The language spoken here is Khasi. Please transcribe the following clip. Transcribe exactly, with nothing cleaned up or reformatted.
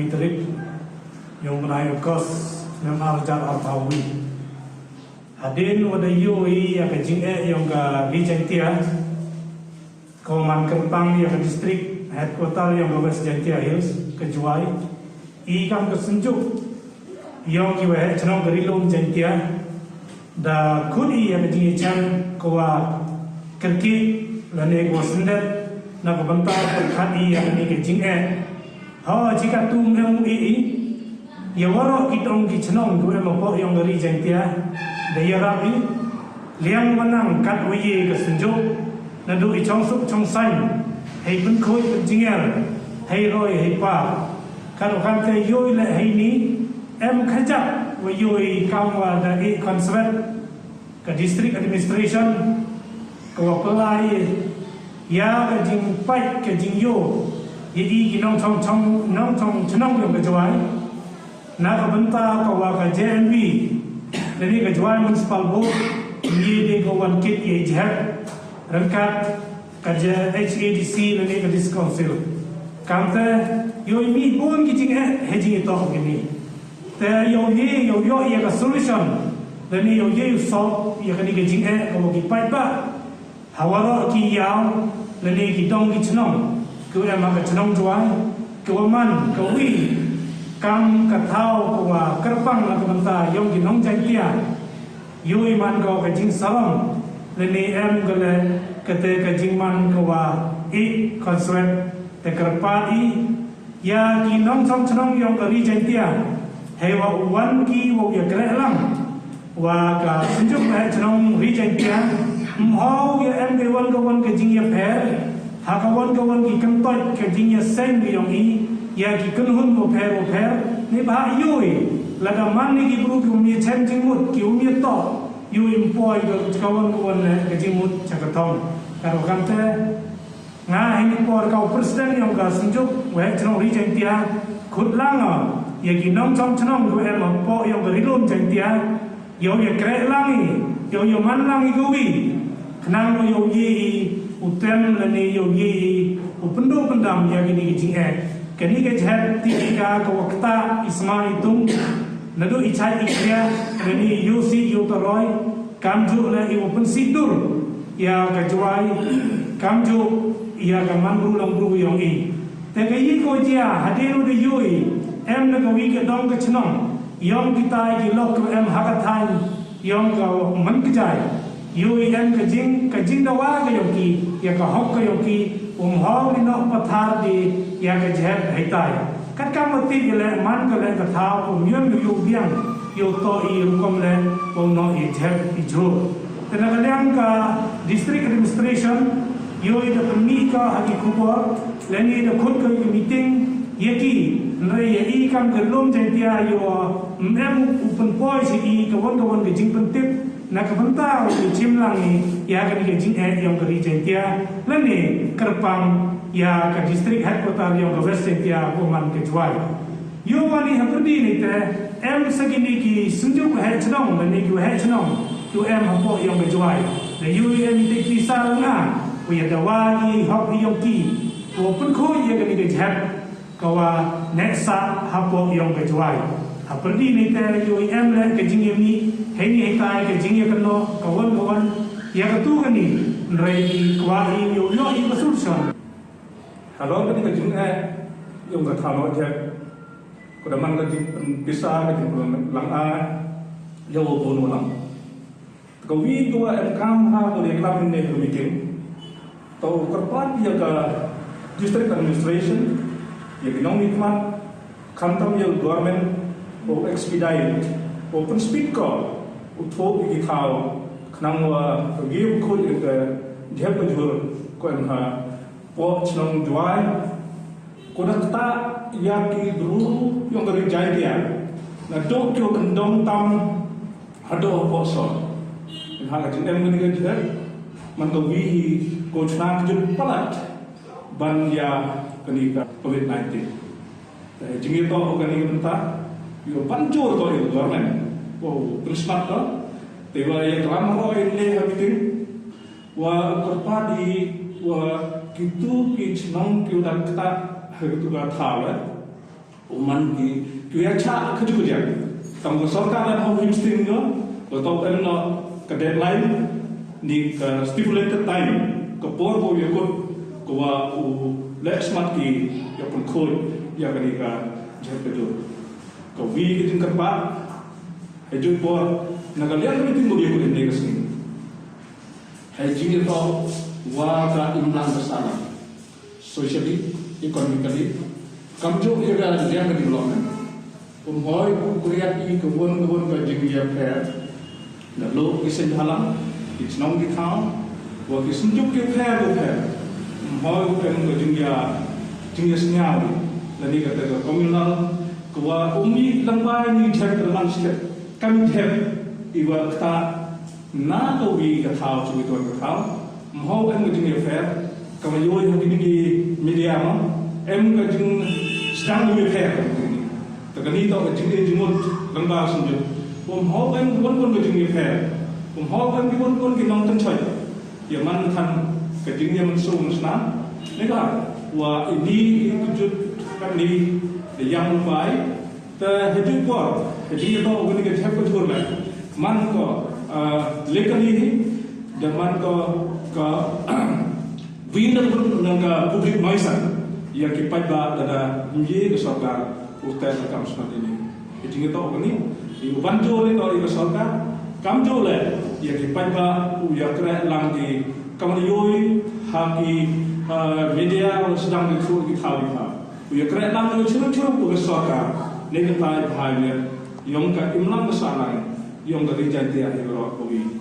Tarik yong bnai August, snem ar hajar arphew wi. Hadien wa da ïohi ïa ka jingeh yong ka Ri Jaintia, ka wa man kyrpang ïa ka district headquarter yong ka West Jaintia Hills, ka Jowai, i kam ka synjuk yong ki waheh chnong ka Ri Lum Jaintia, da khot i ïa ka jingïachem ka wa kyrkieh lane ka wa syndet na ka bynta ka khat i ïa kane ka jingeh. Ho, chi ka tu mem i i ïa waroh ki dong ki chnong du em hapoh yong ka Ri Jaintia, da ïarap i liang wanang kat wa ye ka synjuk, naduh i chongsuk chongsaiñ, hei pynkhuid pynjingel, hei roi hei par. Kat wa kam te ïohi leh hei ni, em khajak wa ïohi kam wa da i konswet ka district administration ka wa pynlai ïa ka jingpait ka jingïoh ïa i ki nongchong chong nongchong chnong yong ka Jowai. Na ka bynta ka wa ka J M B lane ka Jowai Municipal Board, ngi dei ka wan kit ïa i jhep ryngkat ka J H A D C lane ka District Council. Kam te ïohi mi bun ki jingeh hei jingïatoh kini. Te ïohi ïohi ïa ka solution lane ïohi ïohi solve ïa kani ka jingeh ka wa ki paidbah ha waroh ki ïaw lane ki dong ki chnong ka wa em ha ka chnong Jowai, ka wa man ka wi kam ka thaw ka wa kyrpang na ka bynta yong ki nong Jaintia. Ïohi man ka ka jingsarong lane em ka le kate ka jingman ka wa i konswet te kyrpad i ïa ki nongchong chnong yong ka Ri Jaintia, hei wa u wan ki wa u ïa kreh lang wa ka synjuk waheh chnong Ri Jaintia, mho ïa em ka wan ka wan ka jingïapher ha ka wan ka wan ki kyntoit ka jingïaseng ka yong i ïa ki kynhun wapher wapher. Ni ba ïohi lada man ni ki bru ki um ïa chem jingmut ki um ïa toh ïohi mpoi ka ka wan ka wan ka jingmut cha ka thong. Ka ro kan te nga hini por ka u president yong ka synjuk waheh chnong Ri Jaintia, khot lang ïa ki nongchong chnong ka em hapoh yong ka Ri Lum Jaintia, ïoh ïa kreh lang i, ïoh ïoh man lang i ka wi khnang ïoh ïa i u tem lane ïoh ïa i u pynduh pyndam ïa kini ki jingeh. Kani ka jhep ti ka ka wa kta i sma i tung naduh i chai i kria lane ïoh si ïoh taroi. Kam ju le i wa pynsih dur ïa ka Jowai, kam ju ïa ka man bru long bru yong i. Te ka i ko jia hadien u da ïohi em na ka wi ka dong ka chnong yong kita ki lok ka em ha ka thaiñ yong ka man ka jai. Ïohi em ka jing ka jing dawa ka yong ki ïa ka hok ka yong ki, um hong ni nok pathar di ïa ka jhep haitai. Kat kam mati ka le man ka le ka thaw um yun yu biang yu to i rukom le um no i jhep i jhur. Te na ka liang ka district administration ïoh i da pynmih ka ha ki khubor lane da khut ka ki meeting ïa ki, hynrei ïa i kam ka lum Jaintia ïoh em u pynpoi shi i ka wan ka wan ka jingpyntip na ka bynta u chim lang i ïa ka ka jingeh yong ka ri Jaintia lane kyrpang ïa ka district headquarter yong ka West Jaintia ko man ka Jowai. Ïoh wani ha pyrdi ni te em sa kini ki synjuk waheh chnong lane ki waheh chnong tu em hapoh yong ka Jowai. Da ïoh em te ki sa nga u ïa dawa ki hok yong ki ko pynkhuid ïa ka ni ka jhep ka wa neh sah hapoh yong ka Jowai. Ha pyrdi ni te ïoh em le ka jingïamih heini hetai ka jingïakynnoh ka wan ka wan ïa ka tu ka ni. Hynrei i kwah i ïoh ïoh i ka solution. Halor ka ni ka jingeh yong ka thaw noh jhep ko da man ka jingpynpisa ka jingpynlang ai ïa u bun u lang. Ka wi ka wa em kam ha ko le klam ne ka meeting. To kyrpad ïa ka district administration ïa ki nongmihkhmat khamtam ïa government u expedite u pynspeed ko u thok ïa ki thaw khnang wa ka wi u khun ïa ka jhep ka jhur ko em ha poh chnong Jowai. Ko da ktah ïa ki bru yong ka ri Jaintia naduh ki kyndong tam haduh hapoh sor. Ha ka jingem ka ni ka jingem man ka wi hi ko chna ka jingpalat ban ïa ka ni ka covid nineteen. Te jingïatoh ka ni ka bynta ïoh ban jur ko ïa ka government ko pynsmat ko. Te wa ïa ka lam ro ïa ne ha meeting wa kyrpad i wa kitu ki chnong ki u da ktah ha kitu ka thaw eh. U man ki, ki ïa chah ka ju ka jang. Tang ka sorkar la hau him sting no, la tau em no ka deadline, ne ka stipulated time, ka por ko ïa kut, ko wa u leh smat ki ïa pun khoi, ïa kani ka jingkyrpad. Ka wi ka jingkyrpad, ha ju por, na ka liang ka meeting ko ïa kut ne ka sngi. Ha jingïatoh wa ka imlang ka sahlang. Socially, economically, kam ju ïa ka liang ka development. Um hoi u kuria i ka won ka won ka jingïapher. Na lo ki seng halang, ki chnong ki thaw, wa ki synjuk ki pher ki pher. Um hoi u em ka jingïa, jingïasngaw. Lani ka te ka communal, ka wa um i lang bai ni jep ka man sket. Kam jep i wa kta Na ka wi ka thaw, chu wi ton ka thaw. Mho em ka jingïapher. Ka ma yoi ha kini ki media mo. Em ka jingsdang ïapher ka kini. Ta kani to ka jingïa jingmut lang ba sum jut. Mho em ka won won ka jingïapher. Mho em ka won won ki nongtynchoi. Ïa man than ka jingïa man sum sna. Ni ka wa ini i kujut kani the young bai. Te ha ju por, ha ju ïa to kani ka jingïa ka jingmut. Man ko, ah, legally hi, da man ko ka wi na ka public nuisance. Ïa ki paidbah da da ym ïa ka sorkar u te na kam smat ini. Ka jingïa to kani, i u ban jor i to ïa ka sorkar, kam jor le, ïa ki paidbah u ïa kre lang ki kam ïa ïohi, ha ki, ah, media u sdang ki thu ki thaw ki thaw. U ïa kre lang u churu churu u ka sorkar. Ne ka tai bhai ne, ïong ka imlang ka sahlang, ïong ka ri Jaintia hi ro ko wi.